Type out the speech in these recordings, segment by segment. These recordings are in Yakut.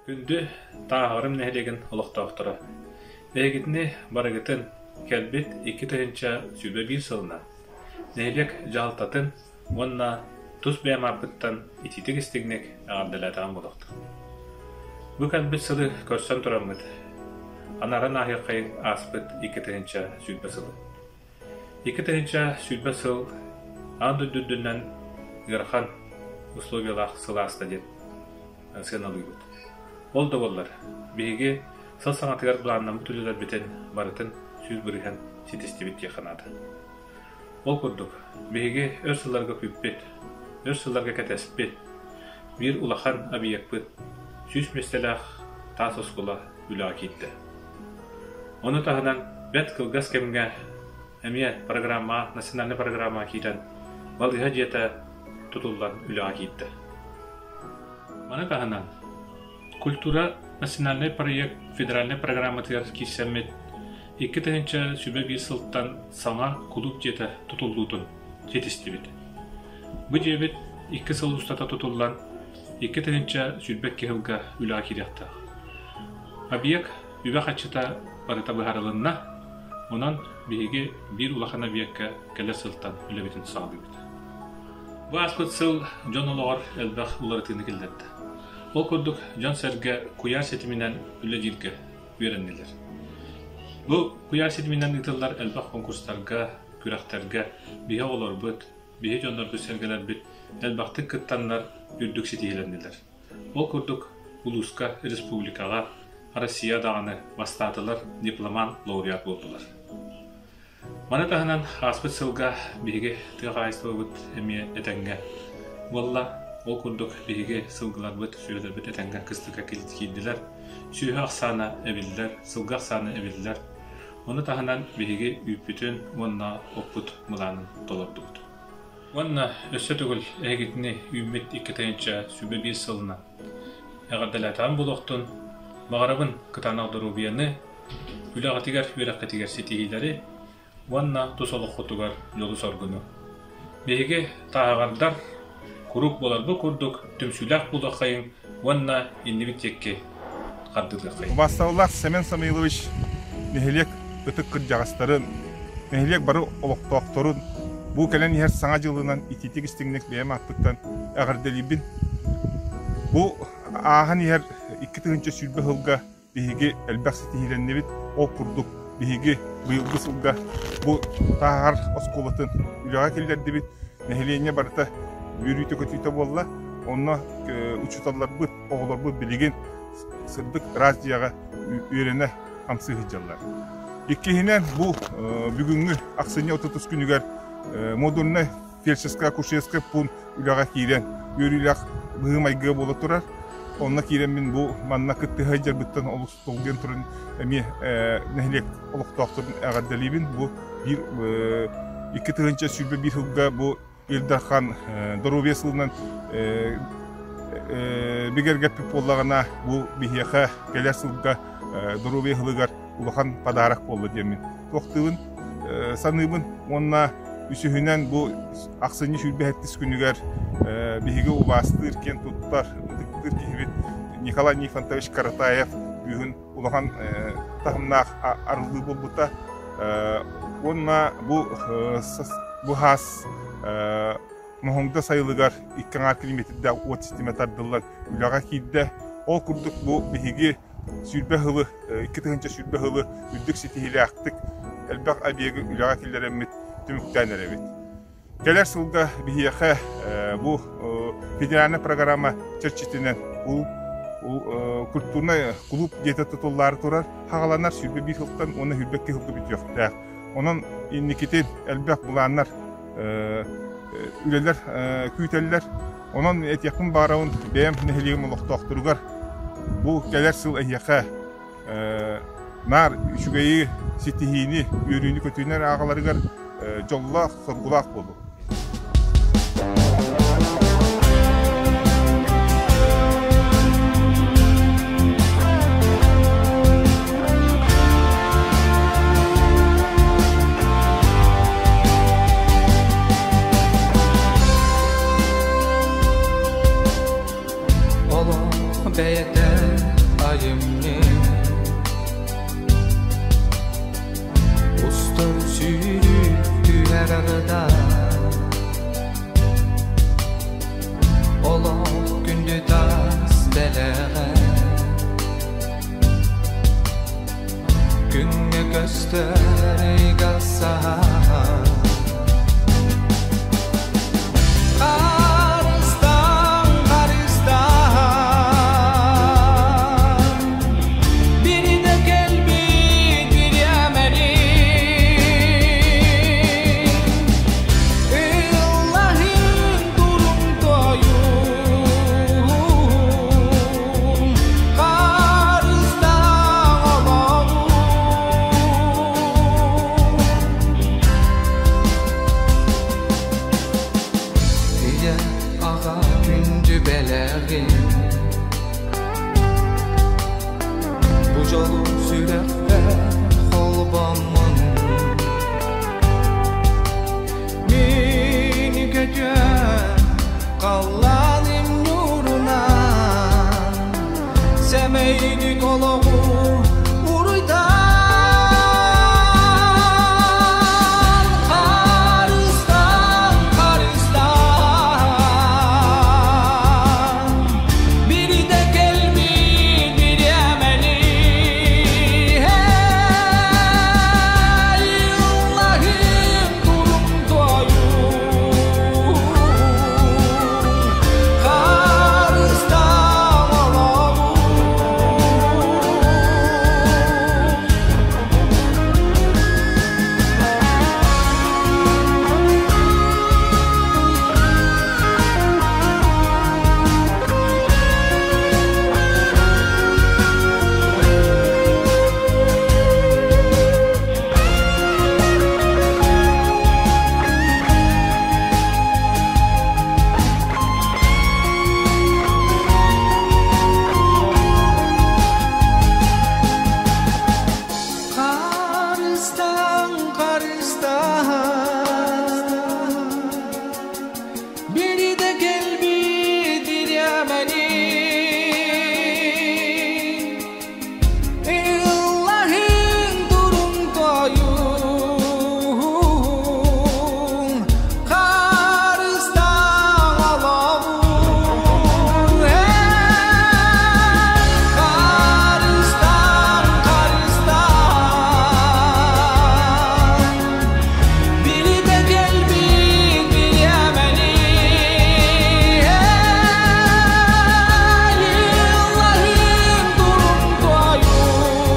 Күндү Тааһаҕарым нэһилиэгин олохтоохторо! Эһигитини барыгытын кэлбит 2021 сылынан нэһилиэк дьаһалтатын уонна тус бэйэм ааппыттан итиитик-истиҥник эҕэрдэлээтэҕим буолуохтун. Бу кэлбит сылы көрсөн тураммыт, анаран ааһыаххайыҥ ааспыт 2020 сылы. 2020 сыл аан дойду үрдүнэн ыарахан условиялаах сыл ааста диэн сыаналыыбыт. Ол да буоллар, биһиги сыл саҥатыгар былааннаммыт үлэлэрбитин барытын 100% ситистибит диэххэ наада. Ол курдук, биһиги өр сылларга күүппүт, өр сылларга кэтэспит биир улахан объекпыт 100 миэстэлээх таас оскуола үлэҕэ киирдэ. Ону таһынан бэрт кылгас кэмҥэ эмиэ программа, национальнай программаҕа киирэн балыыһа дьиэтэ тутуллан үлэҕэ киирдэ. Маны таһынан, Культура национальнай проект федеральнай программатыгар киирсэммит 2021 сылтан саҥа кулууп дьиэтэ тутуллуутун ситистибит. Бу дьиэбит 2 сыл устата тутуллан 2022 сылга үлэҕэ киириэхтээх. Объект үбэ-харчыта барыта быһаарылынна, онон биһиги биир улахан объекка кэлэр сылтан үлэбитин саҕалыыбыт. Бу ааспыт сыл дьон олоҕор элбэх уларытыыны киллэрдэ. Ол курдук дьон-сэргэ куйаар ситиминэн үлэлииргэ үөрэннилэр. Бу куйаар ситиминэн ыытыллар элбэх конкурстарга, күрэхтэргэ биһи оҕолорбут, биһи дьоннорбут-сэргэлэрбит элбэхтик кыттаннар үрдүк ситиһиилэннилэр. Ол курдук улууска, республикаҕа, Россия даҕаны бастаатылар, дипломант, лауреат буоллулар. Маны таһынан ааспыт сылга биһиги тыа хаһаайыстыбабыт эмиэ этэҥҥэ буолла. Ол курдук биһиги сылгыларбыт, сүөһүлэрбит этэҥҥэ кыстыкка киирдилэр. Сүөһү ахсаана эбиллэр, сылгы ахсаана эбиллэр. Ону таһынан биһиги үүппүтүн уонна оппут былаанын толордубут. Уонна өссө төгүл эһигитини үүммүт 2021 сылынан эҕэрдэлээтэҕим буолуохтун, баҕарабын кытаанах доруобуйаны, үлэҕитигэр, үөрэххитигэр ситиһиилэри уонна тус олоххутугар дьолу-соргуну. Биһиги тааһаҕардар куруук буоларбыт курдук түмсүүлээх буолуоххайыҥ уонна иннибит диэки хардыылыаххайыҥ. Убаастабыллаах Семен Самойлович нэһилиэк ытык кырдьаҕастарын, нэһилиэк бары олохтоохторун бу кэлэн иһэр Саҥа дьылынан итиитик-истиҥник бэйэм ааппыттан эҕэрдэлиибин. Бу ааһан иһэр 2020 сылга биһиги элбэх ситиһиилэннибит. Ол курдук биһиги быйылгы сылга бу Тааһар оскуолатын үлэҕэ киллэрдибит. Нэһилиэнньэ барыта үөрүүтэ-көтүүтэ буолла. Онно учууталларбыт, оҕолорбут билигин сырдык ыраас дьиэҕэ үөрэнэ хамсыы сылдьаллар. Иккиһинэн, бу бүгүҥҥү ахсынньы 30 күнүгэр модульнай фельдшерско-акушерскай пуун үлэҕэ киирэн үөрүүлээх быһыы-майгы буола турар. Онно киирэммин бу манна кыттыһа сылдьарбыттан олус долгуйан туран эмиэ нэһилиэк олохтоохторун эҕэрдэлиибин. Бу биир 2021 сылга бу Ил Дархан доруобуйа сылынан бигэргэппит буоллаҕына бу биһиэхэ кэлэр сылга доруобуйа сылыгар улахан подарок буолла диэммин туохтуубун саныыбын уонна үсүһүнэн бу ахсынньы 27 күнүгэр биһиги убаастыыр, киэн туттар, ытыктыыр киһибит Николай Нифонтович Каратаев бүгүн улахан таһымнаах арыллыы буолбута. Уонна бу бу хаас Моһуҥда сайылыгар икки аҥаар километрдаах уот ситимэ тардыллан үлэҕэ киирдэ. Ол курдук бу биһиги 20 сылы, 2020 сылы үрдүк ситиһиилээхтик элбэх объегы үлэҕэ киллэрэммит түмүктээн эрэбит. Кэлэр сылга биһиэхэ бу федеральнай программа чэрчитинэн бу культурнай клуб дьиэтэ тутуллаары турар, хаҕаланар 21 сылтан уонна 22 сылга бүтүөхтээх. Онон инникитин элбэх былааннар үлэлэр күүтэллэр. Онон этиэхпин баҕарабын бэйэм нэһилиэгим олохтоохторугар бу кэлэр сыл эһиэхэ наар үчүгэйи, ситиһиини, үөрүүнү-көтүүнү эрэ ааҕаларыгар дьоллоох, соргулаах буолуо. Олох бэйэтэ. Аҕа күндү бэлэҕин Бу дьолу сүрэхпэр холбоммун Мин көтүөм халлааным ньуурунан Сэмэйдик олоҕу уруйдаан Харыстаан, харыстаан Биридэ кэлбит бириэмэни Ыллаһын турун туойун Харыстаан олоҕу. Харыстаан, харыстаан Биридэ кэлбит бириэмэни Ыллаһын турун тойун Харыстаан олоҕун Харыстаан, харыстаан Биридэ кэлбит бириэмэни Ыллаһын турун туойун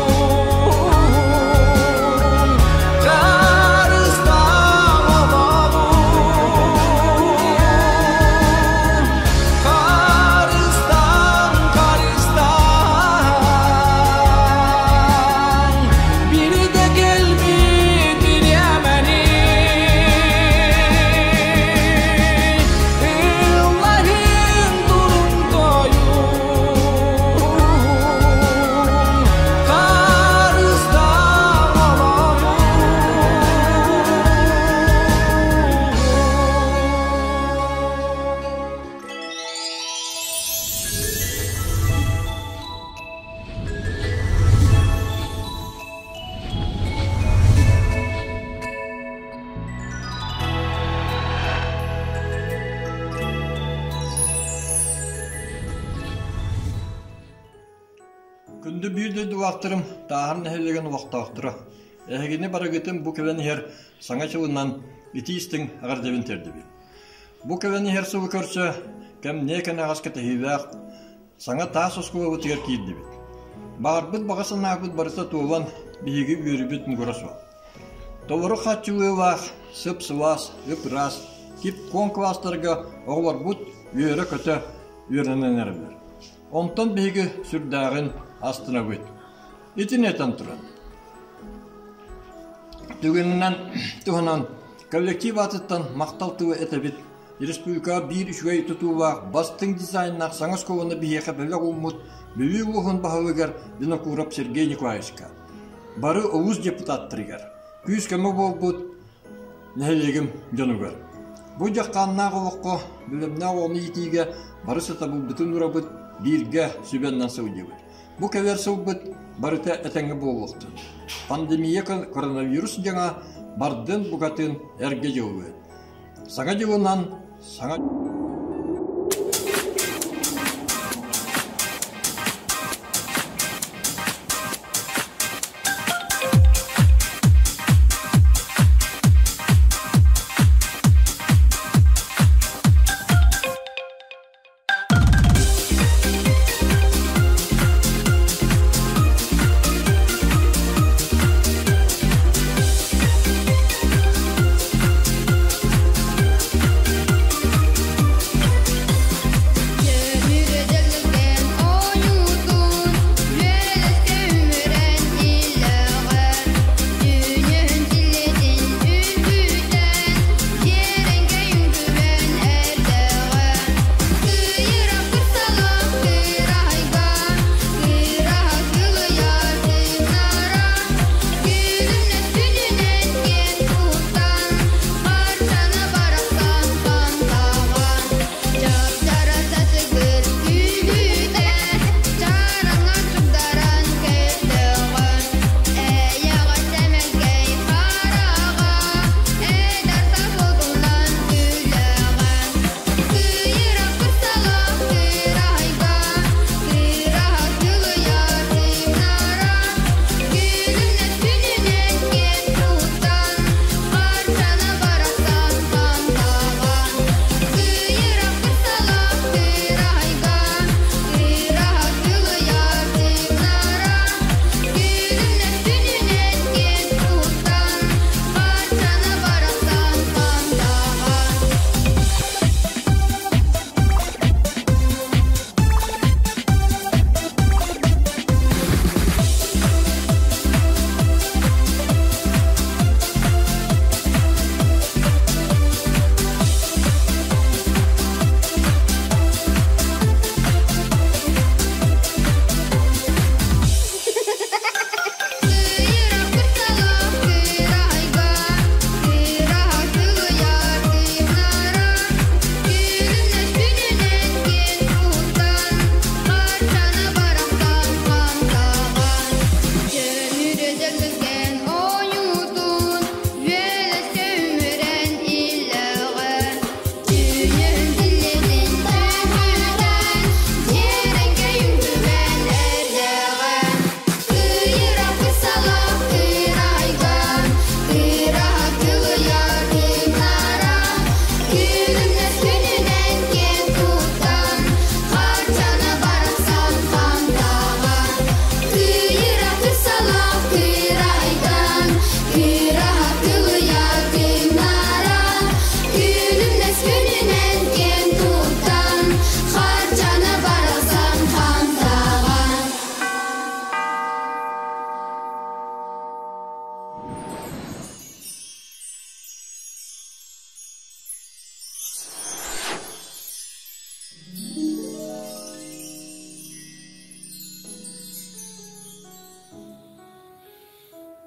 Харыстаан олоҕун Харыстаан, харыстаан Биридэ кэлбит бириэмэни Ыллаһын турун туойун Харыстаан олоҕун. Күндү биир дойдулаахтарым, Тааһар нэһилиэгин олохтоохторо, эһигини барыгытын бу кэлэн иһэр Саҥа дьылынан итии-истиҥ эҕэрдэбин тиэрдэбин. Бу кэлэн иһэр сылы көрсө кэмниэ кэнэҕэс кэтэһиилээх саҥа таас оскуолабытыгар киирдибит. Баҕарбыт баҕа санаабыт барыта туолан, биһиги үөрүүбүт муҥура суох. Толору хааччылыылаах, сып-сылаас, ып-ыраас, кип-куоҥ кылаастарга оҕолорбут үөрэ-көтө үөрэнэн эрэллэр. Онтон биһиги сүрдээҕин астынабыт. Итини этэн туран, түгэнинэн туһанан коллектив аатыттан махтал тылы этэбит. Республикаҕа биир үчүгэй тутуулаах, бастыҥ дизайннаах саҥа оскуоланы биһиэхэ бэлэх ууммут Бүлүү улууһун баһылыгар Винокуров Сергей Николаевичка, бары улуус депутаттарыгар күүс-көмө буолбут нэһилиэгим дьонугар. Бу дьаххааннаах олоххо бэлэмнээх оҕону иитиигэ бары сатабылбытын уурабыт, бииргэ сүбэннэн сылдьабыт. Бу кэлэр сылбыт барыта этэҥҥэ буолуохтун. Пандемия коронавирус дьаҥа бардын букатын эргэ дьыллыы. Саҥа дьылынан саҥа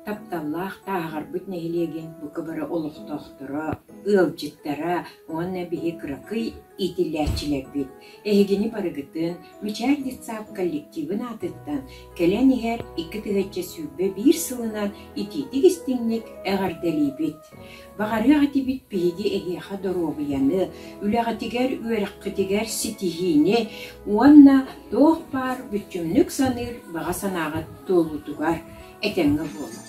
Тапталлаах Тааһаҕарбыт нэһилиэгин бука бары олохтоохторо, ыалдьыттара уонна биһи кыракый иитиллээччилэрбит эһигини барыгытын Мичээр детсад коллективын аатыттан кэлэн иһэр 2021 сылынан итиитик-истиҥник эҕэрдэлиибит! Баҕарыах этибит биһиги эһиэхэ доруобуйаны, үлэҕитигэр, үөрэххитигэр ситиһиини уонна туох баар бүччүмнүк саныыр баҕа санааҕыт туолуутугар этэҥҥэ буолуҥ.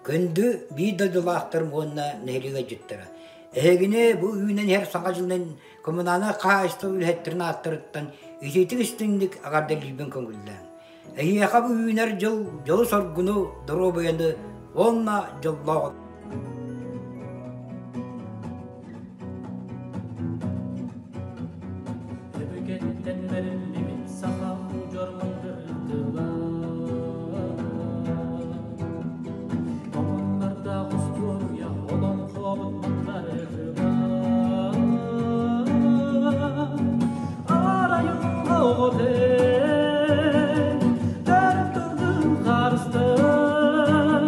Күндү биир дойдулаахтарым уонна нэһилиэк ыалдьыттара! Эһигини бу үүнэн иһэр Саҥа дьылынан коммунальнай хаһаайыстыба үлэһиттэрин ааттарыттан итиитик-истиҥник эҕэрдэлиирбин көҥүллээҥ. Эһиэхэ бу үүнэр дьыл дьолу-соргуну, доруобуйаны уонна дьоллоох Өбүгэттэн бэриллибит саха удьуор мындыр тыла Омуннардаах устуоруйа олоҥхобут мындары тыла Арайылла оҕо төрүт тылгын харыстын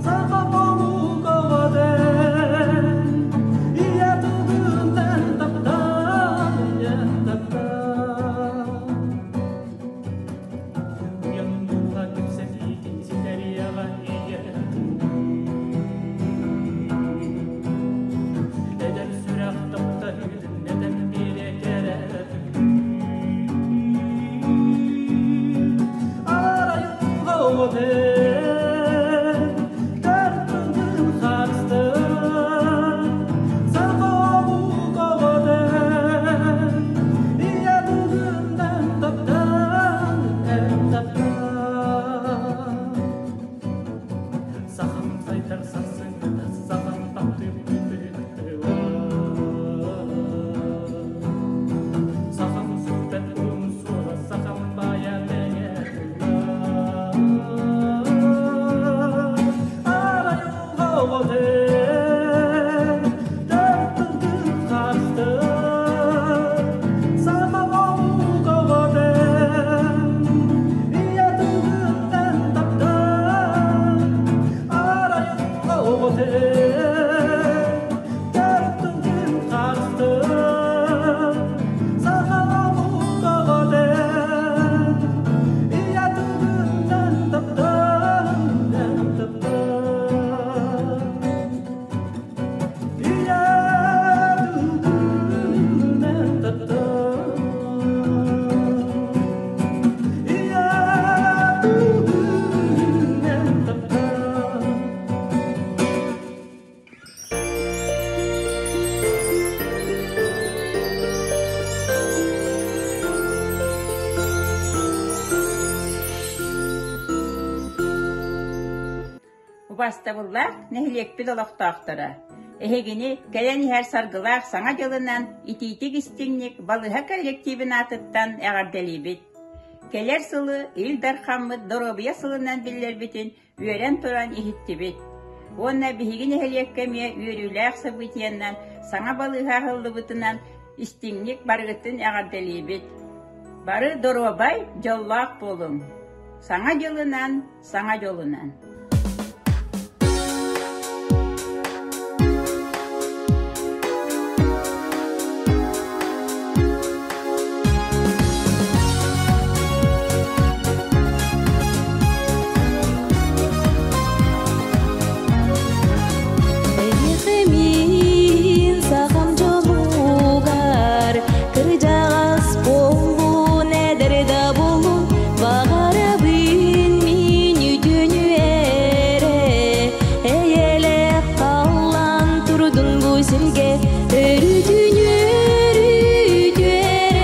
Саха омук оҕо Ийэ тылгын таптаан, ийэ таптаан Уйан дууһа кэпсэтиитин ситэриэҕэ ийэ Эдэр сүрэх таптаһыытын этэн биэрэ кэрэ. Убаастабыллаах нэһилиэкпит олохтоохторо! Эһигини кэлэн иһэр саргылаах Саҥа дьылынан итиитик-истиҥник балыыһа коллективын аатыттан эҕэрдэлиибит! Кэлэр сылы Ил Дархаммыт доруобуйа сылынан биллэрбитин үөрэн туран иһиттибит. Уонна биһиги нэһилиэккэ эмиэ үөрүүлээх событиеннан саҥа балыыһа аһыллыбытынан истиҥник барыгытын эҕэрдэлиибит! Бары доруобай, дьоллоох буолуҥ! Саҥа дьылынан, саҥа дьолунан! Эйиэхэ сахам дьолугар кырдьаҕас буоллун, эдэр да буоллун, баҕарабын мин үтүөнү эрэ. Эйэлээх халлаан турдун бу сиргэ, өрүтүн өрүтү эрэ.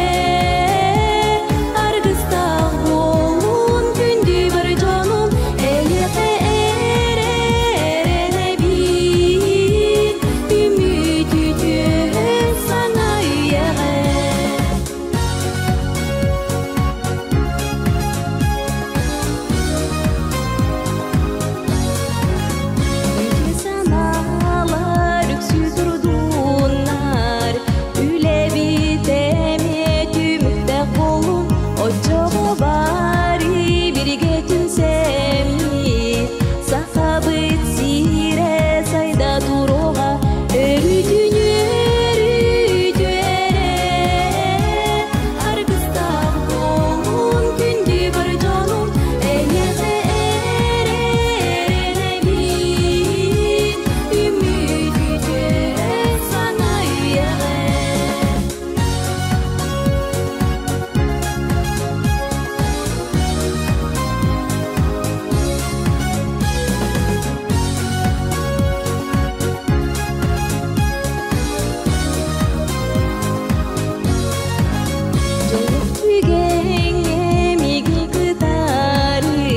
Аргыстаах буоллун күндү бар дьонум, эйиэхэ эрэ эрэнэбин. Үмүт үтүө саҥа үйэҕэ. Үтүө санаалар үксүү турдуннар, үлэбит эмиэ түмүктээх буоллун, оччоҕо бары бииргэ түмсэммит, сахабыт сирэ сайда туруоҕа, өрүтүн өрүтү эрэ. Аргыстаах буоллун күндү бар дьонум, эйиэхэ эрэ эрэнэбин. Үмүт үтүө саҥа үйэҕэ. Дьоллоох түгэҥҥэ миигин кытары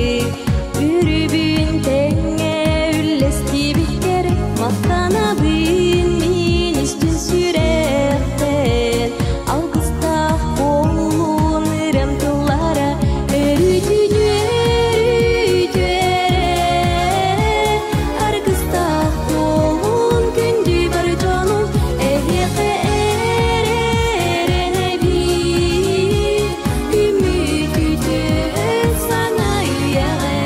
Үрүбүн тэҥҥэ үллэстибиккэр Махтанабын мин истин сүрэхтэн Алгыстаах буоллун ырыам тыллара Өрүтүн өрүтү эрэ Аргыстаах буоллун күндү бар дьонум Эһиэхэ эрэ эрэнэбин Үмүт үтүө саҥа үйэҕэ.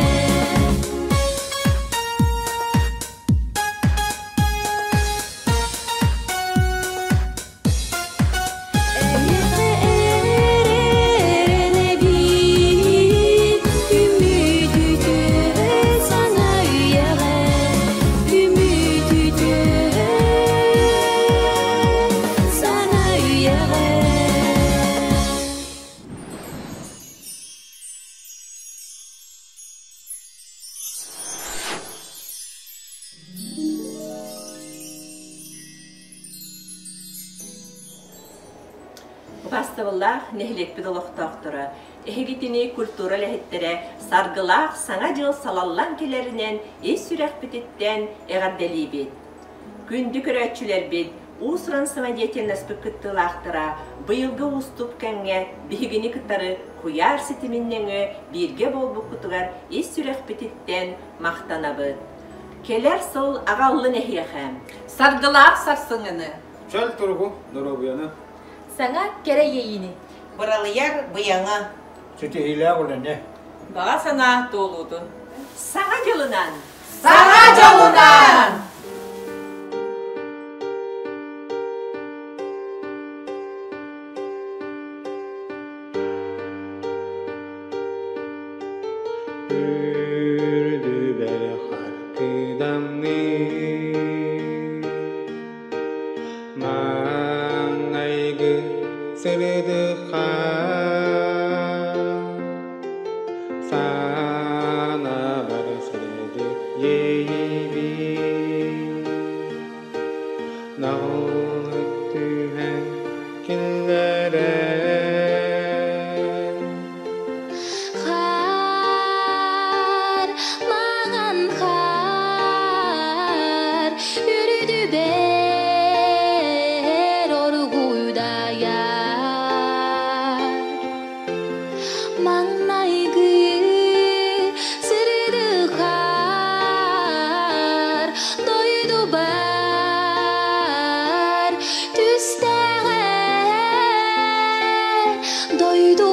Эйиэхэ эрэ эрэнэбин Үмүт үтүө саҥа үйэҕэ. Үмүт үтүө саҥа үйэҕэ. Убаастабыллаах нэһилиэкпит олохтоохторо, эһигитини культура үлэһиттэрэ саргылаах Саҥа дьыл салаллан кэлэринэн ис сүрэхпититтэн эҕэрдэлиибит! Күндү көрөөччүлэрбит, уус-уран самодеятельноспыт кыттыылаахтара быйылгы уустук кэмҥэ биһигини кытары куйаар ситимин нөҥүө бииргэ буолбуккутугар ис сүрэхпититтэн махтанабыт. Кэлэр сыл аҕаллын эһиэхэ! Саргылаах сарсыҥҥыны! Чөл туругу, доруобуйаны! Саҥа кэрэ иэйиини! Быралыйар быйаҥа! Ситиһиилээх үлэни! Баҕа санаа туолуутун! Саҥа дьылынан! Саҥа дьолунан! Үрдүбэр хартыдамныы Маҥнайгы сырдыкка Санаабар сырдык иэйиибин Наҕыллык түһэн киллэрэн Хаар, маҥан хаар. Дойду.